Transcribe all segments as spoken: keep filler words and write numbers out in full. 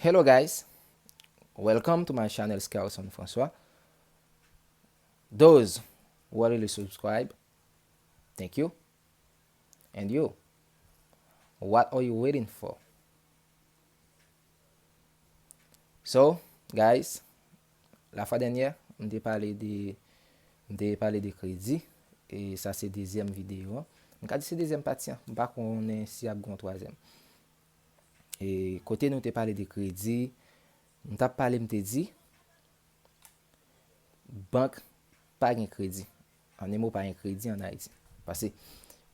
Hello guys, welcome to my channel Scarlson Francois. Those who already subscribe, thank you. And you, what are you waiting for? So, guys, la fwa dènyè, m te pale de, m te pale de kredi, e sa se dezyèm videyo an. M ka di se dezyèm pati an, m pa konnen si ap gen yon twazyèm. E kote nou te pale de kredi, m t ap pale, m te di, bank pa gen kredi. An de mo, pa gen kredi ann Ayiti. Paske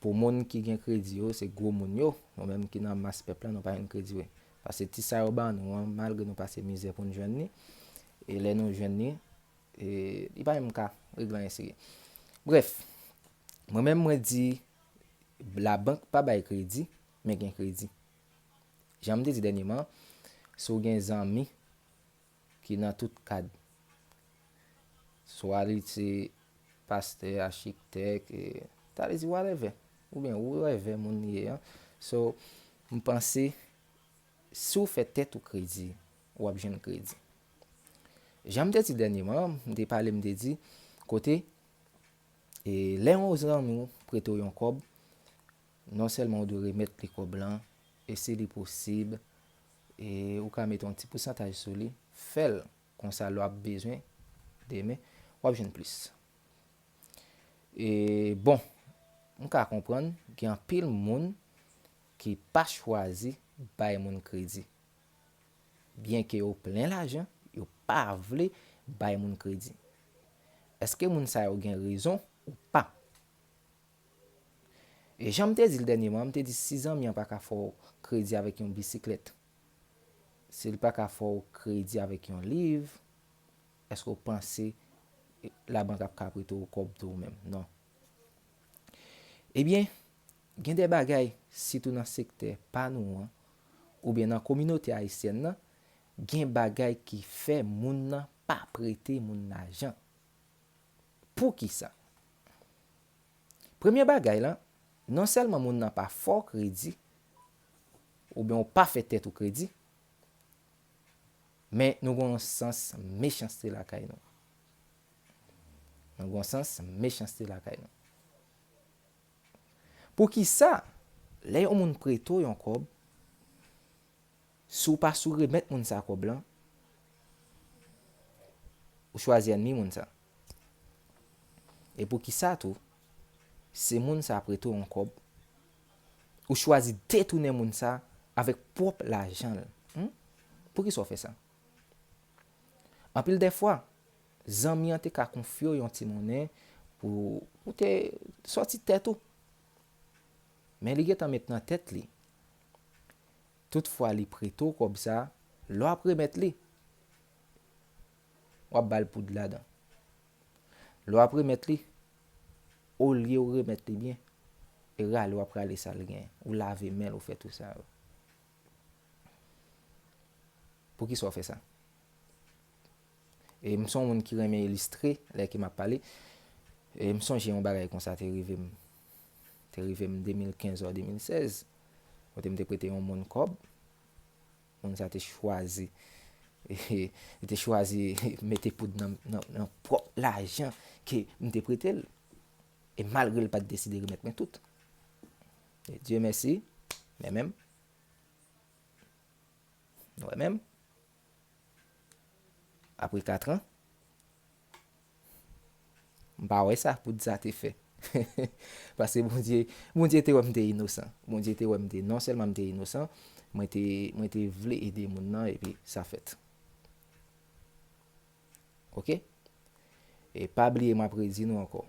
pou moun ki gen kredi yo, se gwo moun yo. Nou menm ki nan mas pèp la, nou pa jwenn kredi vre. Paske ti sa yo ba nou an, malgre nou pase mizè pou n jwenn li, e lè nou jwenn li, e li pa menm ka regle anyen serye. Brèf, mwen menm mwen di, labank pa bay kredi, men gen kredi. Jan m te di dènyèman, si w gen zanmi ki nan tout kad, swa li se pastè, achitèk, e, ta vle di whatever, oubyen whoever moun li ye an. So, m panse, si w fè tèt ou kredi, w ap jwenn kredi. Jan m te di dènyèman, m te pale, m te di, kote, e, lè yon zanmi w prete w yon kòb, non sèlman w dwe remèt li kòb lan, e si li posib, e ou ka mete yon ti pousantaj sou li, fè l, konsa lè w ap bezwen demen, w ap jwenn plis. E bon, m ka konprann, gen anpil moun ki pa chwazi bay moun kredi. Byenke yo plen lajan, yo pa vle bay moun kredi. Èske moun sa yo gen rezon ou pa? E jan m te di l dènyèman, m te di si zanmi an pa ka fè w kredi avèk yon bisiklèt, si l pa ka fè w kredi avèk yon liv, èske w panse labank ap ka prete w kòb tou ou menm? Non. Ebyen, gen de bagay, sitou nan sektè pa nou an, oubyen nan kominote ayisyèn nan, gen bagay ki fè moun nan pa prete moun lajan. Poukisa? Premye bagay la, non sèlman moun nan pa fè w kredi, oubyen w pa fè tèt ou kredi, men nou gen yon sans mechanste lakay nou. Nou gen yon sans mechanste lakay nou. Poukisa, lè yon moun prete w yon kòb, si w pa sou remèt moun sa kòb lan, ou chwazi ènmi moun sa? E poukisa tou, si moun sa prete w yon kòb, ou chwazi detounen moun sa avèk pwòp lajan l? Hmm? Poukisa w fè sa? Anpil dè fwa, zanmi an te ka konfye w yon ti monnen pou ou te sòti tèt ou. Men li gentan met nan tèt li, tout fwa li prete w kòb sa, lè w ap remèt li, w ap ba l poud ladan. Lè w ap remèt li, olye w remèt li byen, e rale w ap rale sa l genyen. Ou lave men l, ou fè tout sa yo. Poukisa w fè sa? E m se yon moun ki renmen ilistre lè ke m ap pale. E m sonje yon bagay konsa te rive m, te rive m de mil kenz ou de mil sèz, kote m te prete yon moun kòb. Moun sa te chwazi, li te chwazi mete poud nan, nan, nan pwòp lajan ke m te prete l. E malgre l pa t deside remèt mwen tout. E Dye mèsi, men menm, nou wè menm, apre kat an, m pa wè sa poud sa te fè. Paske Bondye, Bondye te wè m te inosan. Bondye te wè m te, non sèlman m te inosan, mwen te, mwen te vle ede moun nan, epi sa fèt. Oke? E pa bliye, m ap redi nou ankò.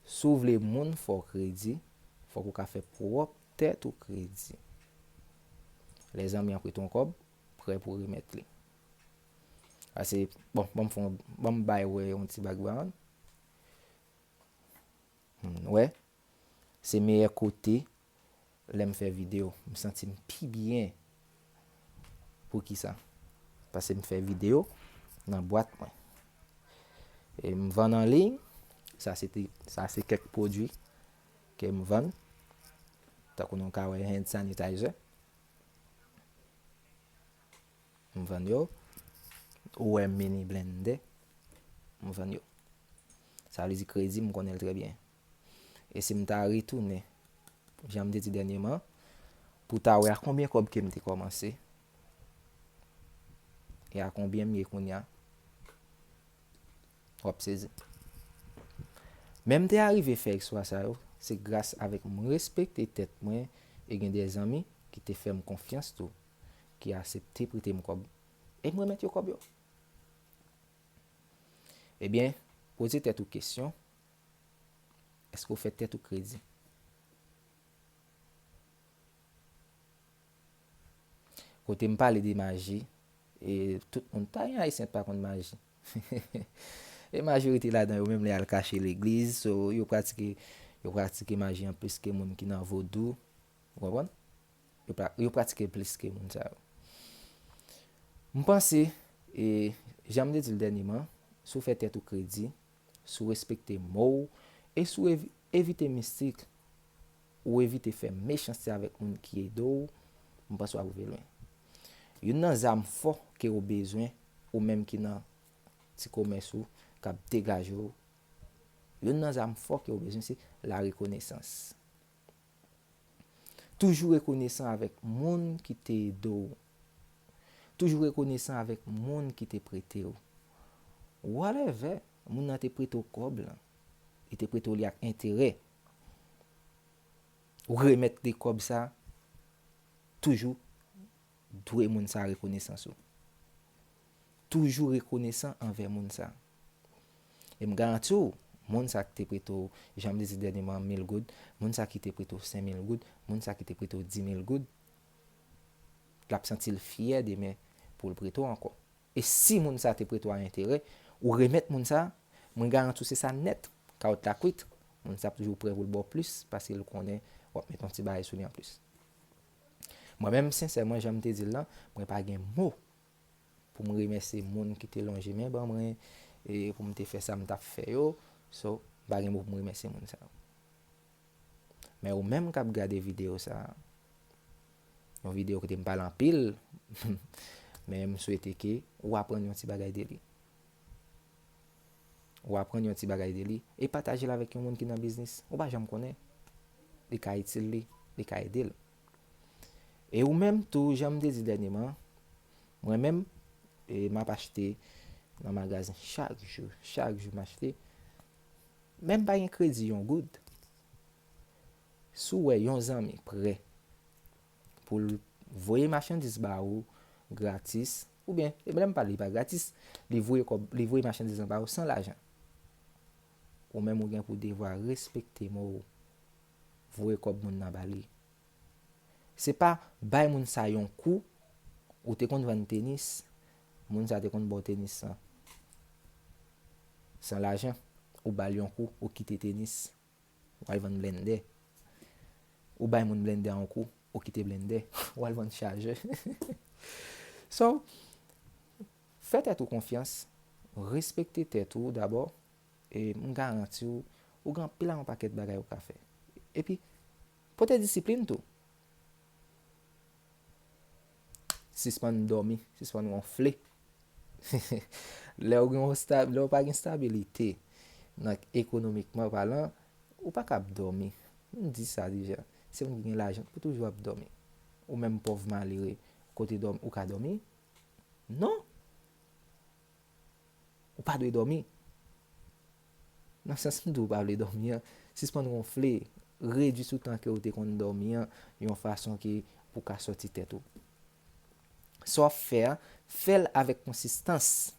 Si w vle moun fè w kredi, fòk ou ka fè pwòp tèt ou kredi. Lè zanmi an prete w yon kòb, prè pou remèt li. Ase, bon, ban m fè yon, ban m bay wè yon ti background. Hmm, wè, se meyè kote lè m fè videyo. M santi m pi byen. Poukisa? Paske m fè videyo nan bwat mwen. E m vann an liy. Sa se te, sa se kèk pwodui ke m vann. Tankou nou ka wè hand sanitizer. M vann yo. Ou wè mini blendè, m vann yo. Sa vle di kredi, m konnen l trè byen. E si m ta retounen, jan m te di dènyèman, pou ta wè a konbyen kòb ke m te kòmanse, e a konbyen m ye kounye a, w ap sezi. Men m te arive fè eksplwa sa yo, se gras avèk m respekte tèt mwen e gen de zanmi ki te fè m konfyans tou, ki aksepte prete m kòb, e m remèt yo kòb yo. Ebyen, poze tèt ou kesyon, èske w fè tèt ou kredi? Kote m pale de maji, e tout moun, pa gen Ayisyen ki pa konn maji. E majorite ladan yo menm, lè y al kache legliz, so, yo pratike, yo pratike maji an plis ke moun ki nan vodou. Ou konprann? Yo pra-, yo pratike l plis ke moun sa yo. M panse, e, jan m te di l dènyèman, si w fè tèt ou kredi, si w respekte mo w, e si w evi-, evite mistik, ou evite fè mechanste avèk moun ki ede w, m panse w ap rive lwen. Youn nan zam fò ke w bezwen, ou menm ki nan ti komès ou, k ap degaje w, youn nan zam fò ke w bezwen, se la rekonesans. Toujou rekonesan avèk moun ki te ede w. Toujou rekonesan avèk moun ki te prete w. Whatever, moun nan te prete w kòb lan, li te prete w li ak enterè. Ou remèt li kòb sa, toujou dwe moun sa rekonesans ou. Toujou rekonesan anvè moun sa. E m garanti w, moun sa ki te prete w, jan m te di dènyèman, mil goud, moun sa ki te prete w senk mil goud, moun sa ki te prete w di mil goud, l ap santi l fyè demen pou l prete w ankò. E si moun sa te prete w a enterè, ou remèt moun sa, mwen garanti w se sa nèt, kawòt la kwit. Moun sa ap toujou prè pou l ba w plis, paske l konnen w ap met yon ti bagay sou li anplis. Mwen menm, sensèman, jan m te di l lan, mwen pa gen mo pou m remèsye moun ki te lonje men ban mwen, e pou m te fè sa m t ap fè yo. So, m pa gen mo pou m remèsye moun sa yo. Men ou menm k ap gade videyo sa a, yon videyo kote m pale anpil, men m swete ke ou aprann yon ti bagay de li. Ou aprann yon ti bagay de li e pataje l avèk yon moun ki nan biznis. Ou pa janm konnen. Li ka itil li, li ka ede l. E ou menm tou, jan m te di dènyèman, mwen menm, e, m ap achte nan magazen chak jou, chak jou m achte. Men m pa gen kredi yon goud. Si w wè yon zanmi prè pou l voye machandiz ba ou gratis, oubyen, e lè m pale, li pa gratis, li voye kòb, li voye machandiz lan ba ou san lajan. Ou menm ou gen pou devwa respekte mo w, voye kòb moun nan ba li. Se pa bay moun sa yon kou, ou te konn vann tenis, moun sa te konn ba w tenis san, san lajan, ou ba l yon kou, ou kite tenis, w al vann blendè. Ou bay moun blendè an kou, ou kite blendè, w al vann chajè. So, fè tèt ou konfyans, respekte tèt ou dabò, e m garanti w, ou gen anpil a yon pakèt bagay ou ka fè. Epi, pote disiplin tou. Sispann dòmi, sispann wonfle. Lè w gen yon sta-, lè w pa gen stabilite nan ekonomikman palan, ou pa ka ap dòmi. M di sa deja. Se moun ki gen lajan pou toujou ap dòmi. Ou menm pòv malere, kote dòmi, ou ka dòmi? Non. Ou pa dwe dòmi. Nan sans m di w pa vle dòmi an, sispann wonfle, redui sou tan ke w te konn dòmi an, yon fason ke pou ka sòti tèt ou. Sa w ap fè a, fè l avèk konsistans.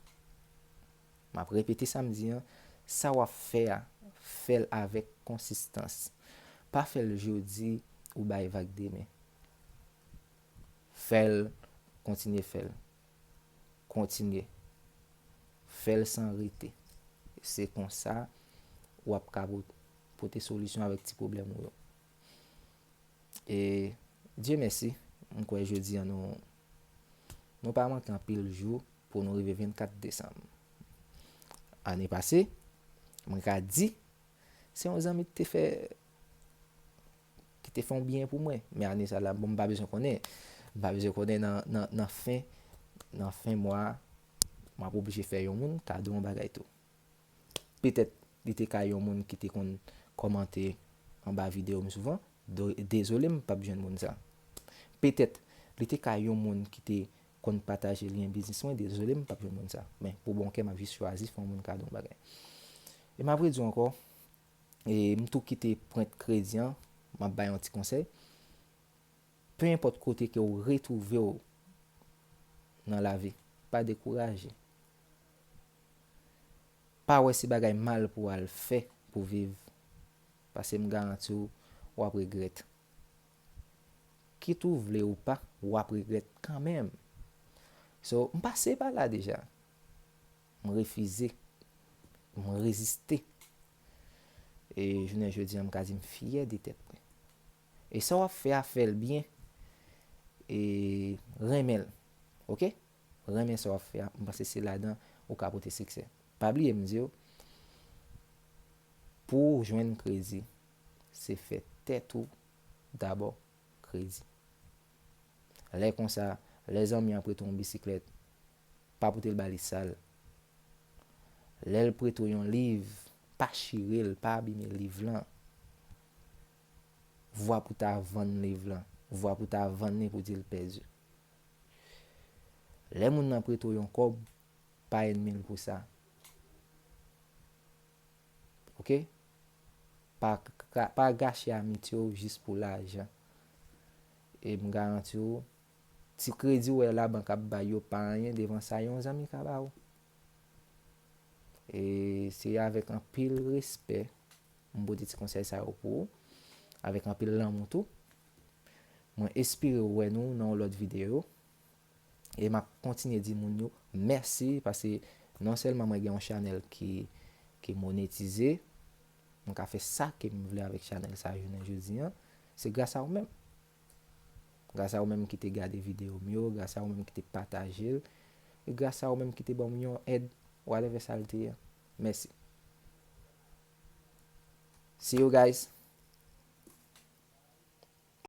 M ap repete sa m di an, sa w ap fè a, fè l avèk konsistans. Pa fè l jodi, ou bay vag demen. Fè l, kontinye fè l. Kontinye. Fè l san rete. Se konsa, w ap ka pot-, pote solisyon avèk ti pwoblèm ou yo. E, Dye mèsi, m kwè jodi a nou, nou pa manke anpil jou pou nou rive vennkat desanm. Ane pase, mwen ka di, se yon zanmi ki te fè, ki te fè yon byen pou mwen. Men ane sa la, bon, m pa bezwen konnen. M pa bezwen konnen nan, nan, nan fen, nan fen mwa a, m ap oblije fè yon moun kado yon bagay tou. Petèt, li te ka yon moun ki te konn kòmante anba videyo m souvan. Do-, dezole, m p ap jwenn moun sa. Petèt, li te ka yon moun ki te konn pataje lyen biznis mwen. Dezole, m p ap jwenn moun sa. Men, pou bon kè, m ap jis chwazi fè yon moun kado yon bagay. E m ap redi w ankò, e m tou kite pwent kredi an, m ap bay yon ti konsèy. Pe enpòt kote ke w retwouve w nan lavi, pa dekouraje. Pa wè se bagay mal pou w al fè pou viv, paske m garanti w, w ap regrèt. Kit ou vle ou pa, w ap regrèt kanmenm. So, m pase pa la deja. M refize. M reziste. E jounen jodi a, m ka di m fyè de tèt mwen. E sa w ap fè a, fè l byen. E renmen l. Oke? Renmen sa w ap fè a. M panse se ladan ou ka pote siksè. Pa bliye m di w, pou w jwenn kredi, se fè tèt ou dabò kredi. Lè konsa, lè zanmi an prete w yon bisiklèt, pa pote l ba li sal. Lè l prete w yon liv, pa chire l, pa abime liv lan. Vwa pou ta vann liv lan, vwa pou ta vann li pou di l pèdi. Lè moun nan prete w yon kòb, pa ènmi l pou sa. Oke? Pa, pa, pa gache amitye w jis pou lajan. E m garanti w, ti kredi w wè labank ap bay yo pa anyen devan sa yon zanmi ka ba w. E se avèk anpil respè m pote ti konsèy sa yo pou ou, avèk anpil lanmou tou. Mwen espere wè nou nan yon lòt videyo. E m ap kontinye di moun yo mèsi, paske non sèlman mwen gen yon chanèl ki, ki monetize, m ka fè sa ke m vle avèk chanèl sa jounen jodi an, se gras a ou menm. Gras a ou menm ki te gade videyo m yo, gras a ou menm ki te pataje l, e gras a ou menm ki te ban m yon èd, whatever sa l te ye. Mèsi. See you guys.